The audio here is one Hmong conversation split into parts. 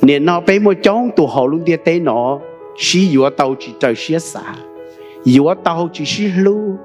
Nim no peb muaj coob tus hauv lub ntiaj teb no sib yuav tau tsis raws siab xav, yuav tau tsis sib hlub,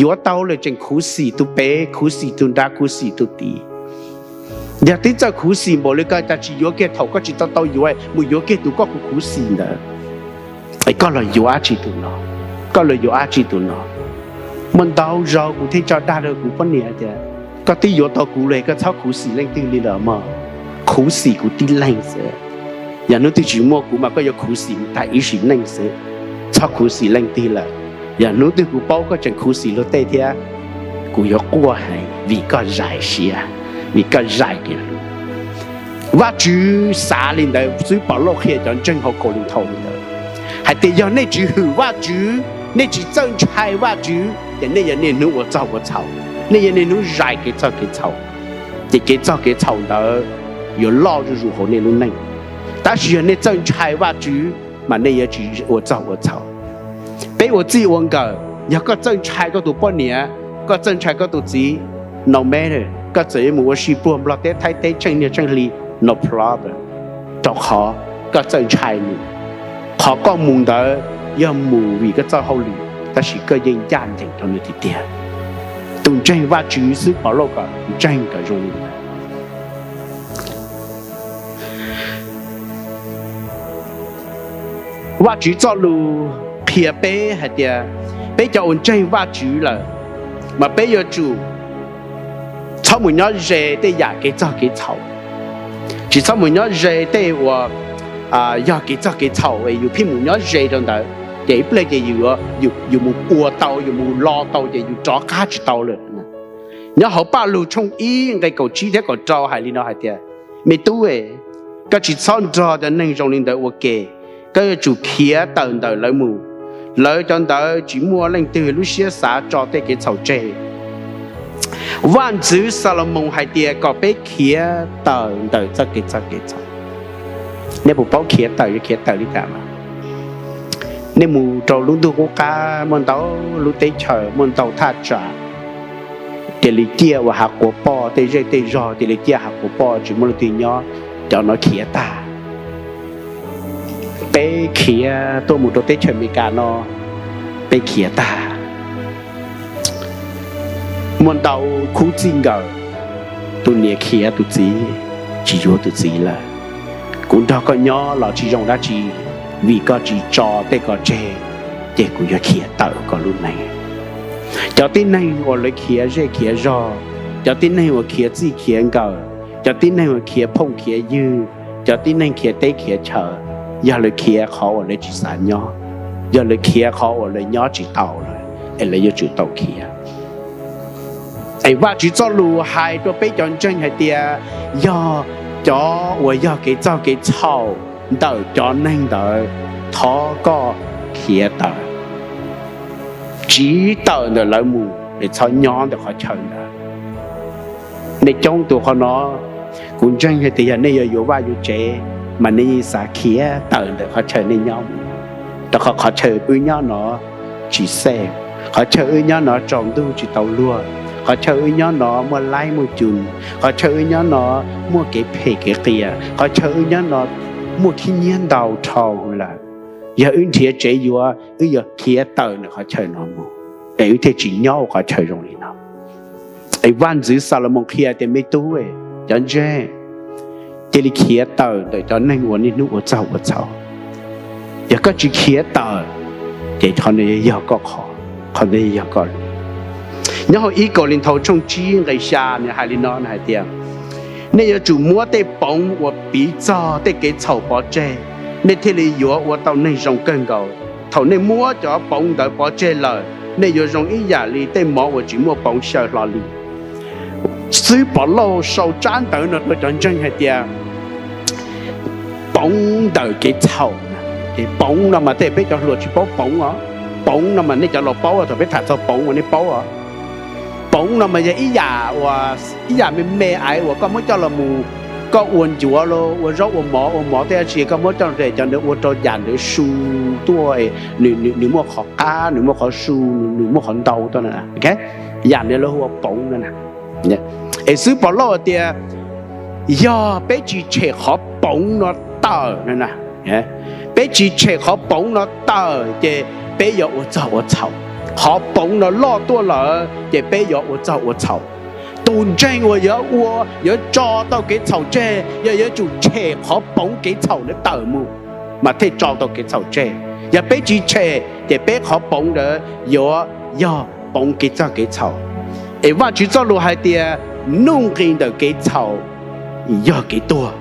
yuav tau lawm tseem khuv xim tus pem, khuv xim tus nrad, khuv xim tus tid. Yog twb txawj khuv xim npaum li ko cas tsis yuav kiag thaum koj tsis tau tau yuav, mus yuav kiag tus koj khuv xim ntawd? Koj los yuav dab tsi tus no? Koj los yuav dab tsi tus no? Muaj ntau zaus kuv thiaj tso dag rau kuv poj niam tias, koj twb yuav tau kuv lawm, koj txhob khuv xim leej twg li lawm mog. Khuv xim kuv tib leeg xwb. Yog hnub twg tsis muaj kuv mas koj yuav khuv xim tag ib sim neej xwb. Txhob khuv xim leej twg lawm. Yog hnub twg kuv paub koj tseem khuv xim luag tej thiab, kuv yuav quaj heev vim koj zais siab, vim koj zais kev hlub. Vajtswv xav li ntawd, xib hwb Pov Lauj qhia cov ntseeg hauv Kaus Lim Thaus li ntawd, hais tias yog nej tsis hwm Vajtswv, nej tsis txawj ntshai Vajtswv, ces nej yog niaj hnub ua txog ua txhaum, nej yog niaj hnub zais kev txog kev txhaum. Ces kev txog kev txhaum ntawd yuav loj zuj zus hauv nej lub neej. Tab sis yog nej txawj ntshai Vajtswv, mas nej yuav tsis ua txog ua txhaum. Peb ua txij ua nkawm, yog koj txawj ntshai koj tus poj niam, koj txawj ntshai koj tus txiv, no matter, koj txawm yuav mus ua si puag Nplog teb Thaib teb tsheej niaj tsheej hli, no problem, rau qhov koj txawj ntshai nws. Qhov koj mus ntawd yog mus vim koj txoj hauj lwm, tab sis koj yeej ncaj ncees rau nws tiag tiag. Tus ntseeg Vajtswv xib hwb Pov Lauj kom ntseeg kom zoo li ntawd. Vajtswv txoj lus qhia peb hais tias, peb cov uas ntseeg Vajtswv lawm, mas peb yuav tsum txhob mus nyob ze tej yam kev txog kev txhaum. Tsis txhob mus nyob ze tej uas yog kev txog kev txhaum, yus pheej mus nyob ze rau ntawd, ces ib pliag ces yus mus ua tau, yus mus lo tau, ces yus rov qab tsis tau lawm. Nyob hauv Pajlug tshooj ib nqe kaum tsib thiab kaum rau hais li no hais tias, me tub, koj tsis txhob nrog cov neeg zoo li ntawd ua ke, koj yuav tsum khiav tawm ntawm lawv mus. Lawv cov ntawd tsis muaj leej twg lub siab xav tso tej kev txhaum tseg. Vaj ntxwv Xalumoos hais tias kom peb khiav tawm ntawm txoj kev txog kev txhaum. Nej puas paub khiav tawm yuav khiav tawm li cas mas? Nej mus rau lub ntuj qub qab muaj ntau lub teb chaws, muaj ntau thaj tsam, cia li ciaj ua hav quav poj, tej zej tej zog cia li ciaj hav quav poj tsis muaj leej twg nyob, cov no khiav tag. Peb khiav tuaj mus rau teb chaws Amelikas no, peb khiav tag. Muaj ntau khub txij nkawm, tus niam khiav tus txiv tsis yuav tus txiv lawm. Kuv nrog koj nyob los tsis zoo dab tsi, vim koj tsis tso tej ko tseg, ces kuv yuav khiav tawm koj lub neej. Cov tib neeg uas lawv khiav zej khiav zog, cov tib neeg uas khiav txij khiav nkawm, cov tib neeg uas khiav phooj khiav ywg, cov tib neeg khiav teb khiav chaw, yog lawv khiav qhov uas lawv tsis xav nyob, yog lawv khiav qhov uas lawv nyob tsis tau lawm, es lawv yuav tsum tau khiav. Es Vajtswv txoj lus hais rau peb cov ntseeg hais tias, yog cov uas yog kev txog kev txhaum ntawm cov neeg ntawd, thov koj khiav tawm, tsiv tawm ntawm lawv mus, es txhob nyob ntawm qhov chaw ntawd. Nej coob tus qhov no, kuv ntseeg hais tias yog nej yuav yuav vaj yuav tsev, mas nej yeej xav khiav tawm ntawm qhov chaw nej nyob mus, rau qhov qhov chaw wb nyob no tsis safe, qhov chaw wb nyob no tsaus ntuj tsis tau luag, qhov chaw wb nyob no muaj laib muaj cum, qhov chaw wb nyob no muaj kev phem kev qias, qhov chaw wb nyob no muaj khib nyiab ntau dhau lawm. Yog wb nrhiav tsev yuav, wb yuav khiav tawm ntawm qhov chaw no mus, es wb thiaj tsis nyob ua qhov chaw zoo li no. Es vaj ntxwv Xalumoos qhia tias, me tub, cov ntseeg, cia li khiav tawm ntawm cov neeg uas niaj hnub ua txog ua txhaum. Yog koj tsis khiav tawm, ces qhov no yog koj qhov, qhov no yog koj lub. Nyob hauv ib Kaus Lim Thaus tshooj tsib nqe xya nws hais li no, nws hais tias, nej yuav tsum muab tej poov uas piv txog tej kev txhaum pov tseg, nej thiaj li yuav ua tau neeg zoo kawg nkaus. Thaum nej muab cov poov ntawd pov tseg lawm, nej yuav zoo ib yam li tej mov uas tsis muaj poov xyaw hlo li. Xib hwb Pov Lauj sau tsab ntawv no rau cov ntseeg hais tias, poov ntawm kev txhaum. Poov no mas tej peb cov hluas tsis paub poov os. Poov no mas nej cov laus paub, thaum peb tham txog poov uas nej paub os. Poov no mas yog ib yam uas, ib yam me me aiv uas koj muab coj los mus, koj ua ncuav los ua zaub ua mov, ua mov tej dab tsi koj muab coj los, cov ntawd ua rau yam ntawd su tuaj, nws muaj qhov qab, nws muaj qhov su, nws muaj qhov ntau tuaj na. Yam ntawd lawv hu ua poov no na. Es xib hwb Pov Lauj hais tias, yog peb tsis tshem qhov poov no tawm. Peb tsis tshem qhov poov no tawm ces peb yuav ua txog ua txhaum. Qhov poov no loj tuaj lawm ces peb yuav ua txog ua txhaum. Tus ntseeg uas yuav ua, yuav tso tau kev txhaum tseg, yog yuav tsum tshem qhov poov kev txhaum ntawd tawm mus, mas thiaj tso tau kev txhaum tseg. Yog peb tsis tshem ces peb qhov poov ntawd yuav yog poov kev txog kev txhaum. Es Vajtswv txoj lus hais tias nuj nqis ntawm kev txhaum yog kev tuag.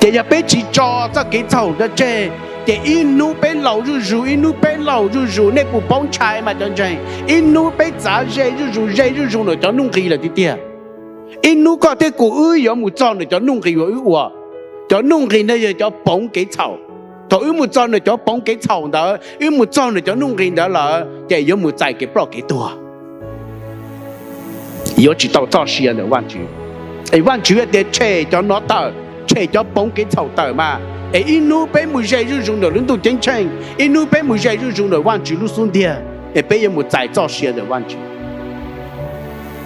Ces yog peb tsis tso txoj kev txhaum ntawd tseg, ces ib hnub peb laus zuj zus, ib hnub peb laus zuj zus. Nej puas paub ntshai mas cov ntseeg? Ib hnub peb txav ze zuj zus, ze zuj zus ntawm cov nuj nqis lawm tiag tiag. Ib hnub koj thiab kuv wb yuav mus txog ntawm cov nuj nqis uas wb ua. Cov nuj nqis ntawd yog cov poov kev txhaum. Thaum wb mus txog ntawm cov poov kev txhaum ntawd, wb mus txog ntawm cov nuj nqis ntawd lawm ces yuav mus txais kev ploj kev tuag. Yuav tsis tau txoj sia ntawm Vajtswv. Es Vajtswv tias tshem cov no tawm, tshem cov poov kev txhaum tawm mas, es ib hnub peb mus ze zuj zus ntawm lub ntuj ceeb tsheej, ib hnub peb mus ze zuj zus ntawm Vajtswv lub xub ntiag, es peb yuav mus txais txoj sia ntawm Vajtswv.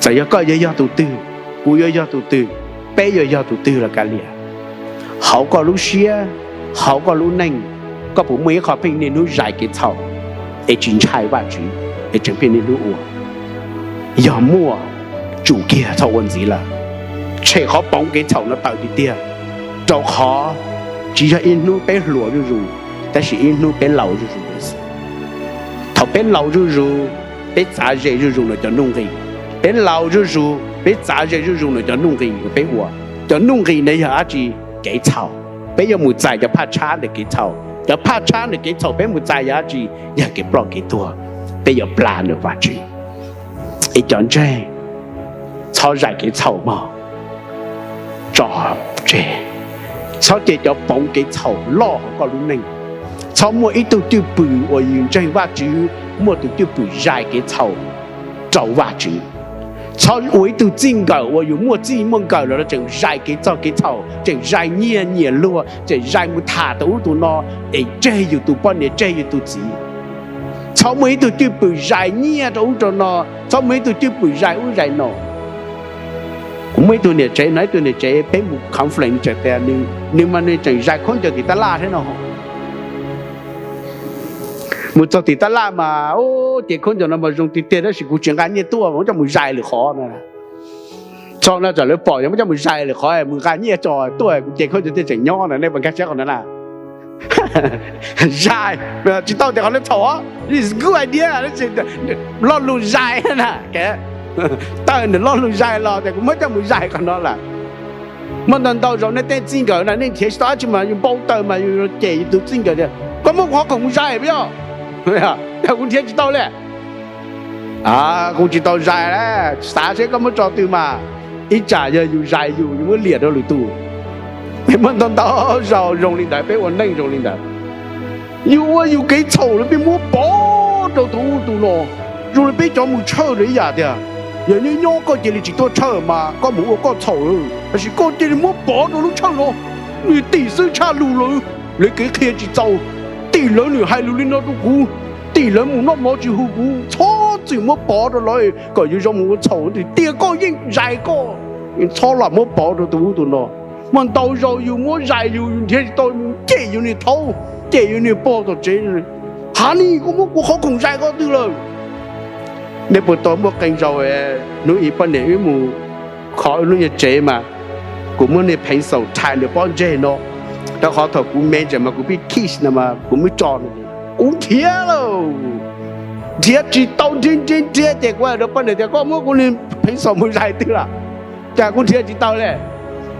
Txawm yog koj yuav yog tus twg, kuv yuav yog tus twg, peb yuav yog tus twg los kav liam, hauv koj lub siab, hauv koj lub neej, koj puas muaj ib qho pheej niaj hnub zais kev txhaum es tsis ntshai Vajtswv es tseem pheej niaj hnub ua? Yog muaj, tsum kiag txhob ua ntxiv lawm. Tshem qhov poov kev txhaum no tawm tiag tiag, rau qhov tsis yog ib hnub peb hluas zuj zus, tab sis ib hnub peb laus zuj zus lawm xwb. Thaum peb laus zuj zus, peb txav ze zuj zus ntawm cov nuj nqis. Peb laus zuj zus, peb txav ze zuj zus ntawm cov nuj nqis uas peb ua. Cov nuj nqis ntawd yog dab tsi? Kev txhaum. Peb yuav mus txais cov phaj tshab ntawm kev txhaum. Cov phaj tshab ntawm kev txhaum peb mus txais yog dab tsi? Yog kev ploj kev tuag. Peb yuav plam ntawm Vajtswv. Es cov ntseeg, txhob zais kev txhaum mog. Tso tseg. Txhob cia cov poov kev txhaum loj hauv koj lub neej. Txhob muaj ib tug cwj pwm uas yus ntseeg Vajtswv muaj tus cwj pwm zais kev txhaum rau Vajtswv. Txhob ua ib tug txij nkawm uas yus muaj txij muaj nkawm los tseem zais kev txog kev txhaum, tseem zais nyiag nyiam luag, tseem zais mus tham tus ub tus no, es tseg yus tus poj niam tseg yus tus txiv. Txhob muaj ib tug cwj pwm zais nyiaj rau ub rau no, txhob muaj ib tug cwj pwm zais ub zais no. Kuv muaj ib tug niam tsev no, ib tug niam tsev peb mus conflict, nws tseem tias nws mas nws tseem zais khaub ncaws tim tab laj thiab no. Mus txog tim tab laj mas, ces khaub ncaws no mas zoo tiag tiag tab sis kuv tsis nqa nyiaj tuaj, kuv coj mus zais lwm qhov no. Txog no tsam lawv pom yog muab coj mus zais lwm qhov, mus nqa nyiaj tso tuaj, kuv ces khaub ncaws thiaj tseem nyob no. Nej puas nkag siab qhov no na? Zais tsis tau tias qhov no txhaum, it's good idea, lo lus zais na. Tawm ntawm lo lus zais los tias kuv muab coj mus zais qhov no lawm. Muaj ntau ntau zaus nej tej txij nkawm na, nej nrhiav tsis tau dab tsi mas yus npau taws mas yus cem yus tus txij nkawm tias koj muab kuv qhov khoom mus zais puas yog? Kuv nrhiav tsis tau li. Kuv tsis tau zais, xav seb koj muab tso twg mas. Ib tsam yog yus zais yus, yus muab liam rau lwm tus. Peb muaj ntau ntau zaus zoo li ntawd, peb ua neej zoo li ntawd. Yus ua yus kev txhaum lawm peb muab pov rau tus ub tus no. Zoo li peb cov mus tshawj ib yam tias, yog nyob nyob koj cia li tsis tuaj tshawj mas koj mus ua koj txhaum lawm, tab sis koj cia li muab pov rau lub tshawj no, nws tim xwb tshaj lus lawm, lawv kev qhia tsis txaus, tim lawv nws hais lus li no rau kuv, tim lawv mus noj mov tsis hu kuv, txhob txwm muab pov rau lawv kom yus zoo mus ua txhaum, tias koj yeej zais koj, txhob lam muab pov rau tus ub tus no. Muaj ntau zaus yus muab zais yus, yus nrhiav tsis tau, cem yus niag thaub, cem yus niag pog tom tsev, hav ni koj muab kuv qhov khoom zais koj twg lawm? Nej puas tau muaj qee zaus hnub ib poj niam wb mus kho wb lub nyuag tsev mas kuv muab niag pheev xaum thais nws pob ntseg no, rau qhov thaum kuv me ntsis mas kuv pib kiss no mas kuv muab tso, kuv nrhiav lauj, nrhiav tsis tau, nrhiav nrhiav nrhiav ces kuv hais rau poj niam tias koj muab kuv niag pheev xaum mus zais twg lawm, cas kuv nrhiav tsis tau li.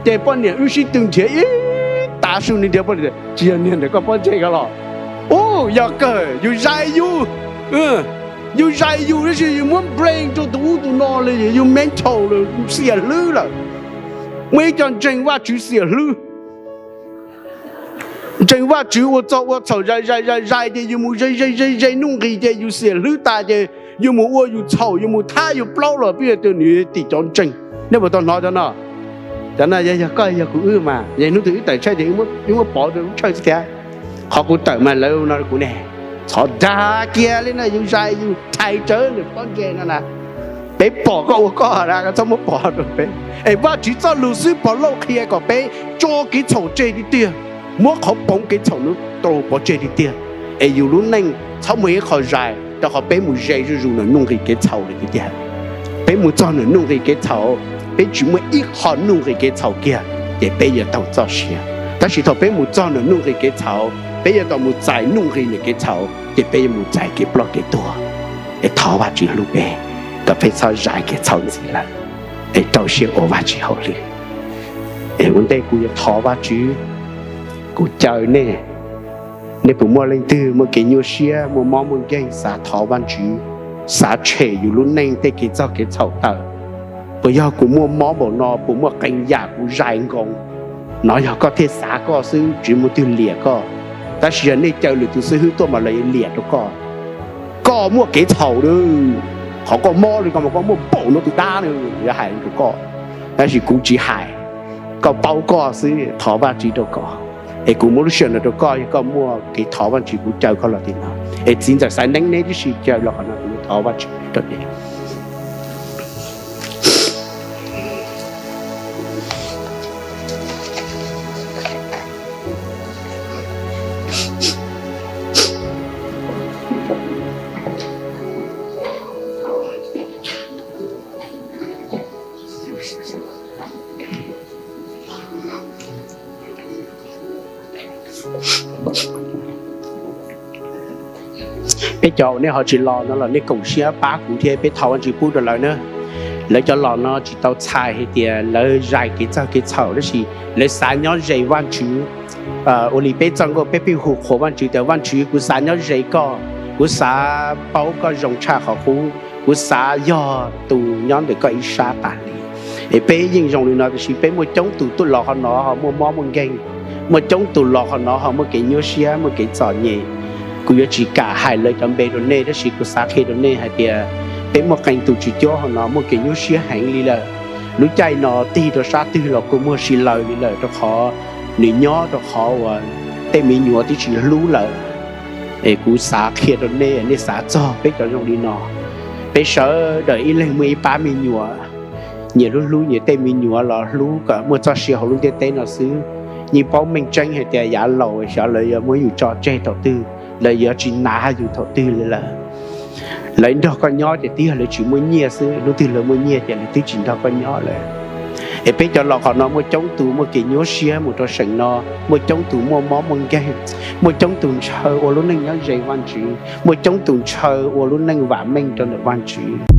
Ces poj niam wb sib tw nrhiav ib tav su, nws nrhiav poj niam, tsis yog niag ntawm koj pob ntseg ko los? Ub, yog kawg, yus zais yus, yus zais yus tab sis yus muab blame rau tus ub tus no li, yus mental lawm, xiam hlwb lawm. Muaj ib co ntseeg Vajtswv xiam hlwb. Ntseeg Vajtswv ua txog ua txhaum zais zais zais zais ces yus mus ze ze ze ze nuj nqis ces yus xiam hlwb tas ces yus mus ua yus txhaum, yus mus thab yus plaub los peb yog tias nws tim cov ntseeg. Nej puas tau hnov cov no? Cov no yog, yog koj yog kuv wb mas, yog hnub twg wb tawm tshiab ces wb muab pov rau lub tshawj xwb thiab. Qhov kuv tawm mas lawv no kuv ne, txhob dag kiag li no, yus zais yus thais tsawv nws pob ntseg no na. Peb pom koj ua koj na, koj txhob muab pov rau peb. Es Vajtswv txoj lus xwb puav leej qhia kom peb tso kev txhaum tseg tiag tiag, muab qhov poov kev txhaum no rau pov tseg tiag tiag, es yus lub neej txhob muaj ib qho zais, rau qhov peb mus ze zuj zus nws nuj nqis kev txhaum lawm tiag tiag. Peb mus txog nws nuj nqis kev txhaum, peb tsis muaj ib qho nuj nqis kev txhaum kiag, ces peb yuav tau txoj sia. Tab sis thaum peb mus txog nws nuj nqis kev txhaum, peb yuav tau mus txais nuj nqis nws kev txhaum, ces peb yuav mus txais kev ploj kev tuag. Es thov Vajtswv hlub peb, kom peb txhob zais kev txhaum ntxiv lawm, es rau siab ua Vajtswv hauj lwm. Es ua ntej kuv yuav thov Vajtswv, kuv caw nej, nej puas muaj leej twg muaj kev nyuaj siab, muaj mob muaj nkeeg, xav thov Vajtswv, xav tshem yus lub neej tej kev txog kev txhaum tawm? Puas yog kuv muaj mob npaum no, puas muaj qee yam kuv zais nkoos? No yog koj thiaj xav koj xwb, tsis muaj twg liam koj. Tab sis yog nej caw lwm tus xib hwb tuaj mas lawv yuav liam rau koj. Koj muaj kev txhaum, qhov koj mob li ko mas koj muaj npaum no tus dab no, yuav hais rau koj. Tab sis kuv tsis hais, koj paub koj xwb, thov Vajtswv rau koj. Es kuv muab lub sij hawm no rau koj, yog koj muaj kev thov Vajtswv, kuv caw koj los tim no. Es txiv ntxawm Xaiv Neeb, neb tib si caw los qhov no, kuv yuav thov Vajtswv rau nej. Peb cov uas nej ho tsis los no los nej koom siab pab kuv thiab peb thov Vajtswv pub rau lawv na. Lawv cov los no tsis tau txhais hais tias lawv zais kev txog kev txhaum, tab sis lawv xav nyob ze Vajtswv. Ua li peb txoj nkauj peb pheej hu qhuas Vajtswv tias, Vajtswv, kuv xav nyob ze koj, kuv xav paub koj zoo tshaj qhov qub, kuv xav yog tus nyob ntawm koj ib sab tas li. Es peb yeej zoo li no, tiam sis peb muaj coob tus tuaj los qhov no ho muaj mob muaj nkeeg, muaj coob tus los qhov no ho muaj kev nyuaj siab, muaj kev txom nyem. Kuv yuav tsis kam hais lawv cov npe rau nej, tab sis kuv xav qhia rau nej hais tias peb muaj qee tus tswv cuab qhov no muaj kev nyuaj siab heev li lawm. Lub caij no tig rau sab twg los kuj muaj si laws li lawm, rau qhov nws nyob rau qhov uas tej me nyuam twb tsis hlub lawm. Es kuv xav qhia rau nej, nej xav txog peb cov zoo li no. Peb sawv daws ib leeg muaj ib pab me nyuam, nyias hlub hlub nyias tej me nyuam los hlub kom muaj txoj sia hauv lub ntiaj teb no xwb. Yeej paub meej tseeb hais tias yav laus xyov lawv yuav muab yus tso tseg thaum twg, lawv yuav tsis hnav yus thaum twg li lawm. Lawv nrog koj nyob ces twb yog lawv tsis muaj nyiaj xwb, hnub twg lawv muaj nyiaj ces lawv twb tsis nrog koj nyob lawm. Es peb cov los qhov no muaj coob tus muaj kev nyuaj siab mus rau seem no, muaj coob tus muaj mob muaj nkeeg, muaj coob tus ntshaw ua lub neej nyob ze Vajtswv, muaj coob tus ntshaw ua lub neej vam meej rau ntawm Vajtswv.